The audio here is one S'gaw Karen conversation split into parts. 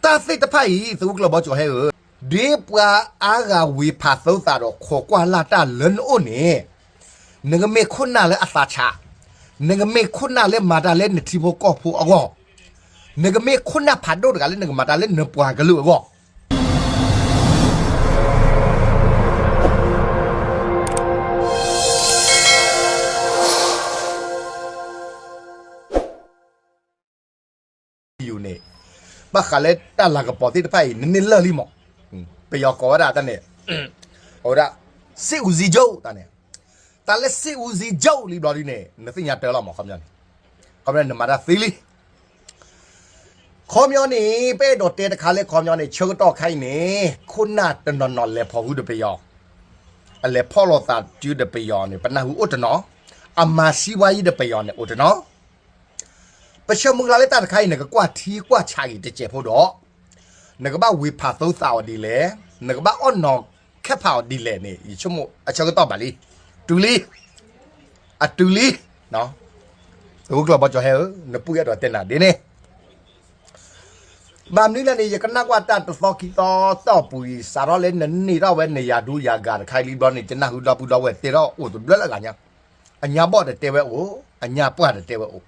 တၢ်သ့ၣ်တဖၣ်အံၤ သုးခိၣ်ကျၢၢ်ဘီကၠီၤဟဲဧၢ, ဒ်ပှၤအါဂၤဝ့ၤဖးသီသးဒီးခိးကွၢ်လၢ်တၢ်လၢနအိၣ်န့ၣ်, နကမ့ၢ်ခိၣ်နၢ်လၢအသးဆး, နကမ့ၢ်ခိၣ်နၢ်လၢမၤတၢ်လၢနထံဖိကီၢ်ဖိအဂီၢ်, နကမ့ၢ်ခိၣ်နၢ်ဖးဒိၣ်တဂၤလၢနကမၤတၢ်လၢနပှၤကလုာ်အဂီၢ် ယူၤန့ၣ်, ဘၣ်ဃးလၢတၢ်လၤကပီၤသ့ၣ်တဖၣ်အံၤ နန့ၢ်လၢာ်လံမး, ပယီၤကိးဝဲဒၣ်တၢ်န့ၣ်, အဝဲဒၣ် စစ်ဦးစီးချုပ် တၢ်န့ၣ်, တၢ်လၢ စစ်ဦးစီးချုပ် လံဘျီဒ်န့ၣ် နသ့ၣ်ညါတၢ်လီၤမး ခီပညီ, ခီပညီနမၤတၢ်သ့လံ ခီပညီန့ၣ် ပအဲၣ်ဒိးတဲတခါလၢခီပညီန့ၣ် ဆၢကတီၢ်ခါအံၤန့ၣ် ခိၣ်နၢ်တနီၤနီၤလဲၤဖီၣ်ဃုာ်ဒီးပယီၤ, အလဲၤဖီၣ်လိာ်သးစုဒီးပယီၤန့ၣ် ပနၢ်ဟူအိၣ်တနီၤ, အမၤစံးဝါယံၤဒီးပယီၤန့ၣ်အိၣ်တနီၤ ပဆၢမုၢ်လၢ်လၢတၢ်တခါအံၤ နကကွၢ်ထံကွၢ်ဆးက့ၤတစဲးဖိဒီး, နကဘၣ်ဝ့ၤဖးသီသးအီၤဒ်လဲၣ်, နကဘၣ်အီၣ်နီၤခဲဖးအီၤဒ်လဲၣ်န့ၣ် ယဆိကမိၣ်အဆၢကတီၢ်ဘၣ်လံ, တုၤလံ, အတုၤလံ, သုးခိၣ်ကျၢၢ်ဘီကၠီၤဟဲဧၢ, နပုၢ်အဲၣ်ဒိးတဲနၤဒ်န့ၣ် ဘၣ်မနုၤလဲၣ်န့ၣ် ယကနၣ်ကွၢ်တၢ်တသီခံသီတီၢ်ပူၤအံၤ စးထီၣ်လၢနန့ၢ်ထီၣ်ဝဲနယၤဒူယၤဂၤတခါအံၤလံဘျီန့ၣ် ယနၢ်ဟူဒီပုၢ်ဒီဝဲၢ်တဲထီၣ်အိၣ်တဘျုးလၢအဂၤညါ, အညါဘီၣ်တတဲဝဲအိၣ်, အညါပှၢ်တတဲဝဲအိၣ်,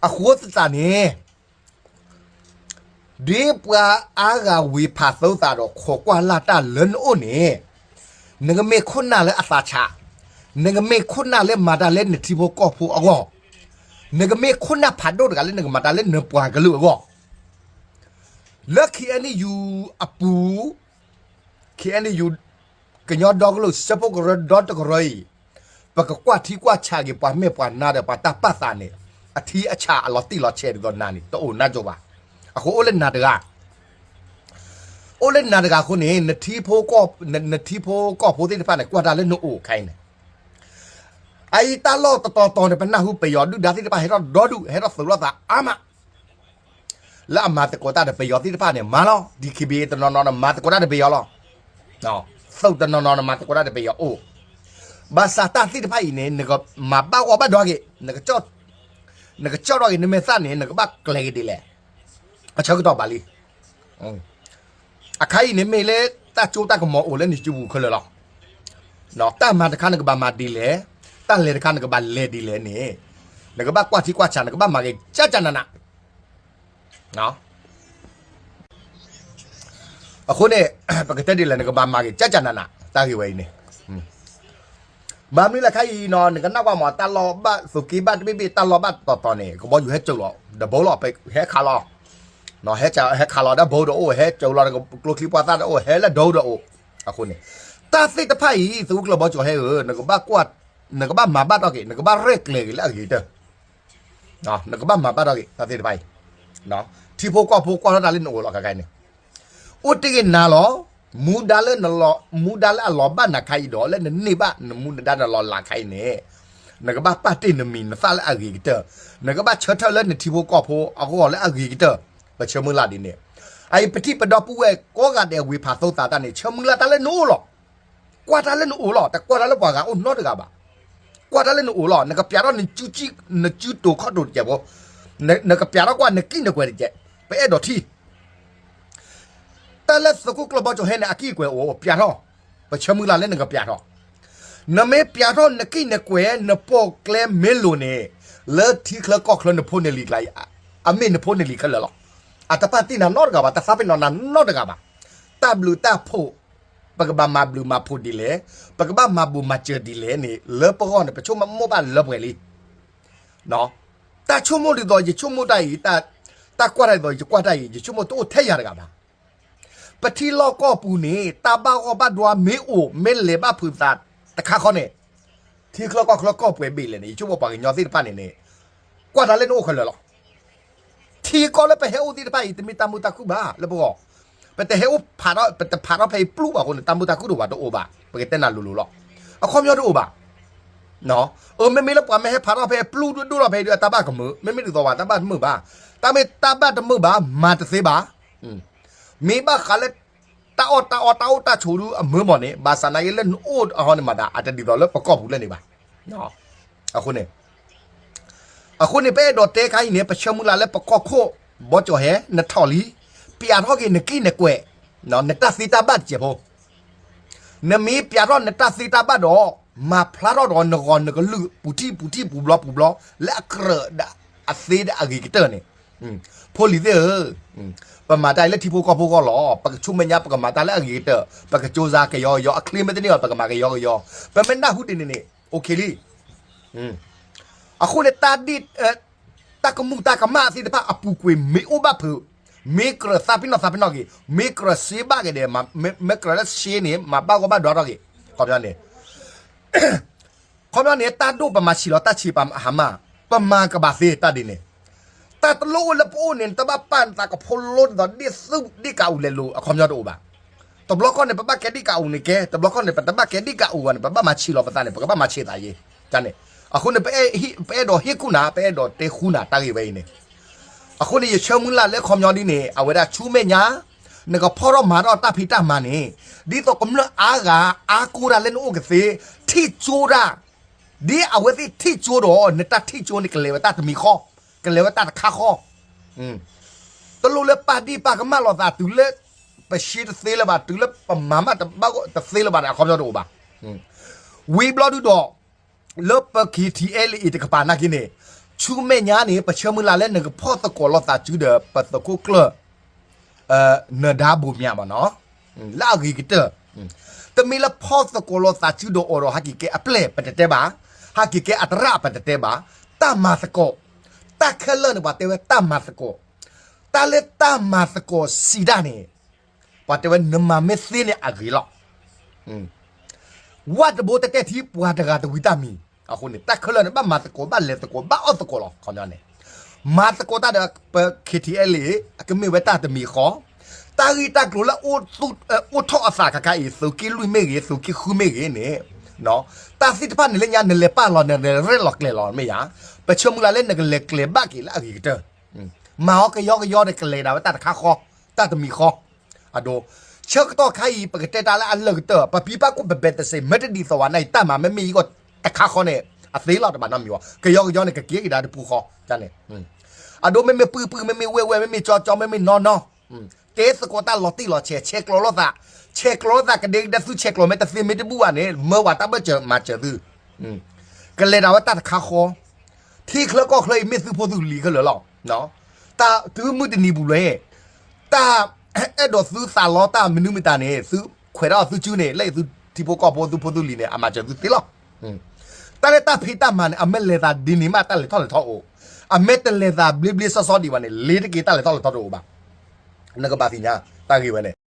အဃိသတးန့ၣ် ဒ်ပှၤအါဂၤဝ့ၤဖးသီသးဒီးခိးကွၢ်လၢ်တၢ်လၢနအိၣ်န့ၣ်, နကမ့ၢ်ခိၣ်နၢ်လၢအသးဆး, နကမ့ၢ်ခိၣ်နၢ်လၢမၤတၢ်လၢနထံဖိကီၢ်ဖိအဂီၢ်, နကမ့ၢ်ခိၣ်နၢ်ဖးဒိၣ်တဂၤလၢနကမၤတၢ်လၢနပှၤကလုာ်အဂီၢ်, လၢ ခ့ၣ်အဲၣ်ယူၣ် အပူၤ, ခ့ၣ်အဲၣ်ယူၣ် ကညီဒီကလုာ်စၢဖှိၣ်ကရၢဒီတကရၢအံၤ, ပကကွၢ်ထံကွၢ်ဆးက့ၤပှၤမဲာ်ပှၤနါဒီးပှၤတၢ်ပာ်သးန့ၣ်, အထံအဆးအလီၤတံၢ်လီၤဆဲးဒ်သိးနၤန့ၣ် တအိၣ်နါကိၤဘၣ်. အဃိအိၣ်လၢနၤတဂၤ, အိၣ်လၢနၤတဂၤအဃိန့ၣ် နထံဖိကီၢ်ဖိသ့ၣ်တဖၣ်န့ၣ် ကွၢ်တၢ်လၢနအိၣ်ခဲအံၤန့ၣ် အအံၤတၢ်လီၢ်တတီၤတီၤန့ၣ် ပနၢ်ဟူပယီၤဒုၣ်ဒါသ့ၣ်တဖၣ်ဟဲထီၣ်ဒီဒူၣ် ဟဲထီၣ်သုးလိာ်သးအါမး လၢအမၤသကိးတၢ်ဒီးပယီၤသ့ၣ်တဖၣ်န့ၣ် မၤလီၤ. ဒ်ခံဘ့ၣ်တနီၤနီၤန့ၣ် မၤသကိးတၢ်ဒီးပယီၤလီၤ. သုးတနီၤနီၤန့ၣ် မၤသကိးတၢ်ဒီးပယီၤအိၣ်. ဘၣ်ဆၣ်တၢ်သ့ၣ်တဖၣ်အံၤန့ၣ် နကမၤဘၣ်ဂီၢ်ဘၣ်ဒွးက့ၤ, နကကၠီၣ်ထီၣ်က့ၤနမဲာ်သၣ်န့ၣ် နကဘၣ်ကျဲၤက့ၤဒ်လဲၣ်. အဆၢကတီၢ်ဘၣ်လံ. အခါအံၤန့ၣ်မ့ၢ်လၢတၢ်စိတၢ်ကမီၤအိၣ်လၢနစုပူၤခဲလၢာ်လီၤ. တၢ်မၤတခါနကဘၣ်မၤဒ်လဲၣ်, တၢ်လဲၤတခါနကဘၣ်လဲၤဒ်လဲၣ်န့ၣ်, နကဘၣ်ကွၢ်ထံကွၢ်ဆး နကဘၣ်မၤက့ၤကၠၢ်ကၠၢ်နးနး အဃိန့ၣ် ပကတဲဒ်လဲၣ် နကဘၣ်မၤက့ၤကၠၢ်ကၠၢ်နးနး တၢ်ဂ့ၢ်ဝဲအံၤန့ၣ်. ဘၣ်မနုၤလဲၣ်ခါအံၤနီၤ နကနၣ်ကွၢ်မး တၢ်လီၢ်ဘၣ်သုးက့ဘၣ်တဘ့ၣ်ဘ့ၣ် တၢ်လီၢ်ဘၣ်တီၤတီၤန့ၣ် ကဘီယူၤဟဲစိာ်လီၤ တဘိလီၤ ဟဲခးလီၤ, ဟဲခးလီၤဒီးဘိတအိၣ် ဟဲစိာ်လီၤ ကျိချံပှၢ်သၣ်တအိၣ် ဟဲလၢဒိတအိၣ်. အဃိန့ၣ် တၢ်သ့ၣ်တဖၣ်အံၤ သုးခိၣ်ကျၢၢ်ဘီကၠီၤဟဲဧၢ, နကဘၣ်ကွၢ်, နကဘၣ်မၤဘၣ်ထီၣ်က့ၤ နကဘၣ်ရဲၣ်ကျဲၤက့ၤလၢအဂ့ၤကတၢၢ် နကဘၣ်မၤဘၣ်ထီၣ်က့ၤ တၢ်သ့ၣ်တဖၣ်အံၤ, ထံဖိကီၢ်ဖိကွၢ်ထီၣ်တၢ်လၢနအိၣ်လီၤ ခဲခါအံၤန့ၣ်, အိၣ်တ့ၢ်ဂ့ၤနၤလီၤ. မူဒါလၢနလီၤ, မူဒါလၢအလီၤဘၣ်နၤခါအံၤဒီး လၢနန့ၢ်ဘၣ်နမူဒါနလီၤလးခါအံၤန့ၣ်, နကဘၣ်ပာ်တ့ၢ်နမံၤနသၣ်လၢအဂ့ၤကတၢၢ်, နကဘၣ်ဆၢထၢၣ်လၢနထံဖိကီၢ်ဖိအဂီၢ်လၢအဂ့ၤကတၢၢ်, ပဆၢမုၢ်လၢ်ဒ်န့ၣ်. အအံၤပထံၣ်ပဒီပုၢ်ဝဲၢ်ကိးဂၤဒဲးဝ့ၤဖးသိသးတၢ်န့ၣ် ဆၢမုၢ်လၢ်တၢ်လၢနအိၣ်လီၤ. ကွၢ်တၢ်လၢနအိၣ်လီၤ. တကွၢ်တၢ်လၢပှၤဂၤအိၣ်နီတဂၤဘၣ်. ကွၢ်တၢ်လၢနအိၣ်လီၤ. နကပျးထီၣ်နစုတိၤခီၣ်တိၤတကဲးဖိ, နကပျးထီၣ်ကွၢ်နကံၣ်နကွဲးတကဲး, ပအဲၣ်ဒိးထံၣ် တၢ်လၢသုးခိၣ်ကျၢၢ်ဘီကၠီၤဟဲန့ၣ် အကံၣ်အကွဲးအိၣ် ပျးထီၣ်, ပဆၢမုၢ်လၢ်လၢနကပျးထီၣ်, နမ့ၢ်ပျးထီၣ်နကံၣ်နကွဲး နပိာ်ကျဲမ့ၢ်လိၤန့ၣ်, လၢထံချၢကီၢ်ချၢနဖိနလံၤကျါအံၤ, အမ့ၢ်နဖိနလံၤခဲလၢာ်လီၤ. အတပာ်တ့ၢ်နၤနီတဂၤဘၣ်, တသးပ့ၤနီၣ်နၤနီတဂၤဘၣ်. တၢ်ဘျုးတၢ်ဖှိၣ်, ပကဘၣ်မၤဘျုးမၤဖှိၣ်ဒ်လဲၣ်, ပကဘၣ်မၤဘူးမၤစၢၤဒ်လဲၣ်န့ၣ် လၢပဂီၢ်န့ၣ် ပဆိကမိၣ်ဘၣ်လၢပှဲၤလံ. တၢ်ဆိကမိၣ်ဒ်သိးယဆိကမိၣ်တၢ်အံၤ, တၢ်ကွၢ်တၢ်ဒ်သိးယကွၢ်တၢ်အံၤ ယဆိကမိၣ်တအိၣ်ထဲယၤတဂၤဘၣ်. ပထံလီၢ်ကီၢ်ပူၤန့ၣ် တၢ်ဘၣ်ဂီၢ်ဘၣ်ဒွါမ့ၢ်အိၣ် မ့ၢ်လဲၤဘၣ်ဖုးသးတခါဃီန့ၣ်, ထံချၢကီၢ်ချၢကီၢ်ပှဲၤဘ့ၣ်လဲၣ်န့ၣ် ယဆိကမိၣ်ပှၤကညီသ့ၣ်တဖၣ်န့ၣ်န့ၣ် ကွၢ်တၢ်လၢနအိၣ်ခဲလၢာ်လီၤ. ထံကီၢ်လၢပဟဲအိၣ်သ့ၣ်တဖၣ်အံၤ တမ့ၢ်တၢ်မုာ်တၢ်ခုၣ်ဘၣ်လၢပဂီၢ်, ပတဟဲအိၣ်ဖးထီၣ်, ပတဖးထီၣ်ဖဲအံၤပျူၢ်ဘၣ်အဃိန့ၣ် တၢ်မုာ်တၢ်ခုၣ်တအိၣ်ဘၣ်, တအိၣ်ဘၣ်. ပကတဲနၤလိၤလိၤလီၤ. အခီပညီတအိၣ်ဘၣ်. အမ့မ့ၢ်လၢပှၤမ့ၢ်ဟဲ ဖးထီၣ်ဖဲအံၤပျူၢ်ဒိၣ်ဒိၣ်လီၤဖဲအံၤဒီး အတၢ်ဘၣ်ကမုာ်, မ့မ့ၢ်ဒ်သိးဘၣ် တၢ်ဘၣ်တမုာ်ဘၣ်. တၢ်မ့ၢ်တၢ်ဘၣ်တမုာ်ဘၣ် မၤတသ့ဘၣ်. မ့ၢ်ဘၣ်ဃးလၢ တၢ်အီၣ်တၢ်အီတၢ်အိၣ်တၢ်ဆိးဒု အမုာ်မးန့ၣ် ဘၣ်ဆၣ်သနာ်က့လၢနအိၣ်အဟီန့ၣ်မးဒၣ် အတဒ်သိးလၢပကီၢ်ပူၤလၢန့ၣ်ဘၣ်. အဃိန့ၣ်, အဃိန့ၣ် ပအဲၣ်ဒိးတဲခါအံၤန့ၣ် ပဆၢမုၢ်လၢ်လၢပကီၢ်ခိၣ် ဘီကၠီၣ်ဟဲ နထီၣ်လံ, ပျးထီၣ်က့ၤနကံၣ်နကွဲး, နတၢ်သ့တၢ်ဘၣ်တစဲးဖိ, နမ့ၢ်ပျးထီၣ်နတၢ်သ့တၢ်ဘၣ်ဒီး မၤဖျါထီၣ်ဒီးနဂီၢ်နကလုာ် ပူၤထံၣ်ပူၤထံၣ်ပူၤဘျီပူၤဘျီ လၢအကြၢးဒီးအသ့ဒီးအဂ့ၤကတၢၢ်န့ၣ်, ဖိလံၤသ့ၣ်ဧၢ, ပမၤတၢ်အံၤလၢထံဖိကီၢ်ဖိအဂီၢ်လီၤ. ပကဆိကမိၣ်ညါပကမၤတၢ်လၢအဂ့ၤကတၢၢ်, ပကကၠိဇာကယီကယီ, အချ့မ့ၢ်တန့ၢ်အီၤ ပကမၤကယီကယီ, ပမ့ၢ်နၢ်ဟူဒ်န့ၣ်န့ၣ် အိၣ်ခ့လံ. အဃိန့ၣ် တၢ်ဒ် တၢ်ကမူၣ်တၢ်ကမၣ်သ့ၣ်တဖၣ်အပူၤကွံာ်မ့ၢ်အိၣ်ဘၣ်ဖုး, မ့ၢ်ကြၢးသးပ့ၤနီၣ်သးပ့ၤနီၣ်က့ၤ, မ့ၢ်ကြၢးစ့ဘၣ်က့ၤဒီး, မ့ၢ်ကြၢးလၢစ့န့ၣ် မၤဘၣ်ဂီၢ်ဘၣ်ဒွးထီၣ်က့ၤ, ခီပညီန့ၣ် ခီပညီန့ၣ် တၢ်ဒိၣ်ပမၤဆံးလီၤတၢ်ဆံးပဟါမၢ်, ပမၤကဘၣ်သ့တၢ်ဒ်န့ၣ်, တၢ်တလိၣ်အိၣ်လၢပအိၣ်န့ၣ် တဘၣ်ပာ်နသးကဖိလိဒ်သိးဒ့ၣ်သုၣ်ဒ့ၣ်ကးအူလဲၤလိၤ အခီပညီတအိၣ်ဘၣ်. တဘျီခီန့ၣ် ပဘၣ်ကဲဒ့ၣ်ကးအူန့ၣ်ကဲ, တဘျီခီန့ၣ် ပတဘၣ်ကဲဒ့ၣ်ကးအူဘၣ်န့ၣ် ပဘၣ်မၤဆံးလီၤပသးန့ၣ် ပကဘၣ်မၤဆံးသးယ့ၢ်န့ၣ်. အဃိန့ၣ် ပအဲၣ်ဒိးဟ့ၣ်ကူၣ်နၤ ပအဲၣ်ဒိးတဲဃူနၤတၢ်ဂ့ၢ်ဝဲအံၤန့ၣ်. အဃိန့ၣ် ယဆၢမုၢ်လၢ်လၢခီပညီဒ်န့ၣ် အဝဲဒၣ်ဆူမဲာ်ညါ နကဖီၣ်ထီၣ်မၤထီၣ်တၢ်ဖံးတၢ်မၤန့ၣ် ဒ်သိးကမျၢၢ်အါဂၤအါကိၢ်တၢ်လၢနအိၣ်ကသ့ ထံၣ်ကၠိတၢ်, ဒ်အဝဲသ့ၣ်ထံၣ်ကၠိဒီး နတၢ်ထံၣ်ကၠိန့ၣ် ကလဲၤဝဲတၢ်တမံၤဃီ, ကလဲၤဝဲတၢ်တခါဃီ. တလိၣ်လၢပာ်ဒ့ၣ်ပာ်ကမၣ်လိာ်သးတုၤလၢ ပရှ့တသ့လၢၤဘၣ်, တုၤလၢပမၤမးတဘၣ်တသ့လၢၤဘၣ်န့ၣ် အခီပညီတအိၣ်ဘၣ်. ဝံၤဘျီဒုဒီး လၢပ K T L A တကပၤနာ်က့န့ၣ် ဆူမဲာ်ညါန့ၣ် ပဆၢမုၢ်လၢ်လၢနကဖီၣ်သကိးလိာ်သးစုဒီး ပသုးခိၣ်ကျၢၢ် နဒါဘိးမၠးဘၣ်နီၤ, လၢအဂ့ၤကတၢၢ်, တမ့ၢ်လၢဖီၣ်သကိးလိာ်သးစုဒီးအီၤဒီးဟးက့ၤကဲအပျဲၢ်ပတတဲဘၣ်, ဟးက့ၤကဲအတရၣ်ပတတဲဘၣ်, တၢ်မၤသကိး, တၢ်ခဲလၢာ်န့ၣ် ပှၤတဲဝဲတၢ်မၤသကိး, တၢ်လၢတၢ်မၤသကိးစံးဒၣ်န့ၣ် ပှၤတဲဝဲနမၤမ့ၢ်သ့န့ၣ်အဂ့ၤလီၤ. ဝၣ်တဘိတတဲထံပှၤတဂၤတဝံၤတၢ်မံၤ, အဃိန့ၣ် တၢ်ခဲလၢာ်န့ၣ် ဘၣ်မၤသကိး ဘၣ်လဲၤသကိး ဘၣ်အီၣ်သကိးလီၤ ခီပညီန့ၣ်, မၤသကိးတၢ်ဒီးပ K T L A အကမ့ၢ်ဝဲတၢ်တမံၤဃီ, တၢ်ဂ့ၢ်တၢ်ကျိၤလၢ အိၣ်ထီၣ်အသးခါခါအံၤ သုးက့လွံၢ်မ့ၢ်ဂ့ၤ သုးက့ဃုမ့ၢ်ဂ့ၤန့ၣ်, တၢ်သ့ၣ်တဖၣ်န့ၣ်လၢညါ နလဲၤပာ်လီၤ နလဲၤရဲၣ်လီၤကျဲၤလီၤမ့ၢ်ယါ, ပဆၢမုၢ်လၢ်လၢနကလဲၤကျဲၤဘၣ်က့ၤလၢအဂ့ၤကတၢၢ်, မၤအီၤကယီကယီဒီးကလဲၤဒၣ်ဝဲတၢ်တခါဃီ, တၢ်တမံၤဃီ အဒိ, ဆၢကတီၢ်ခါအံၤ ပကတဲတၢ်လၢအလၢာ်ကတၢၢ် ပပံပၢ်ကူၣ်ပဘဲးတစ့း မ့ၢ်တဒ်သိးဝဲန့ၣ်အံၤ တၢ်မၤမ့မ့ၢ်ယံၤဂီၢ်တခါဃီန့ၣ် အသ့လီၤတဘၣ်နီတမံၤဘၣ်, ကယီကယီန့ၣ် ကက့ၤကဒါတပူၤဃီန့ၣ်, အဒိ မ့မ့ၢ်ပုၢ်ပုၢ် မ့မ့ၢ်ဝဲၢ်ဝဲၢ် မ့မ့ၢ်ကၠီကၠီ မ့မ့ၢ်နီၢ်နီၢ်, တဲသကိးတၢ်လီၤတံၢ်လီၤဆဲး ဆဲးကျိးလိာ်သး, ဆဲးကျိးလိာ်သးကဒဲကဒဲ သုဆဲးကျိးမ့ၢ်တသ့မ့ၢ်တဘူၣ်ဘၣ်န့ၣ် မၢဝဲတၢ်ဘၢၣ်စၢၤမၤစၢၤသု ကလဲၤဒၣ်ဝဲတၢ်တခါဃီ, ထံချၢကီၢ်ချၢအံၤ မ့ၢ်သုဖိသုလံၤခဲလၢာ်လီၤ. တၢ်တုၤမုၢ်တနံၤပူၤလၢ တၢ်အဲၣ်ဒိးသုသးလီတၢ်မနုၤမတၤန့ၣ် သုခွဲးဒၣ်သုစုန့ၣ် လၢသုထံဖိကီၢ်ဖိသုဖိသုလံၤန့ၣ် အမၤစၢၤသုသ့လီၤ. တၢ်လၢတၢ်ဖံးတၢ်မၤန့ၣ် အမ့ၢ်လဲၤသးဒ်န့ၣ်မး တၢ်လဲၤထီၣ်လဲၤထီအိၣ်, အမ့ၢ်တလဲၤသးဘျ့ဘျ့ဆှီဆှီဒံးဘၣ်န့ၣ် လ့ၤတက့ၤတၢ်လဲၤထီၣ်လဲၤထီတအိၣ်ဘၣ်. နကဘၣ်သ့ၣ်ညါ တၢ်ဂ့ၢ်ဝဲန့ၣ်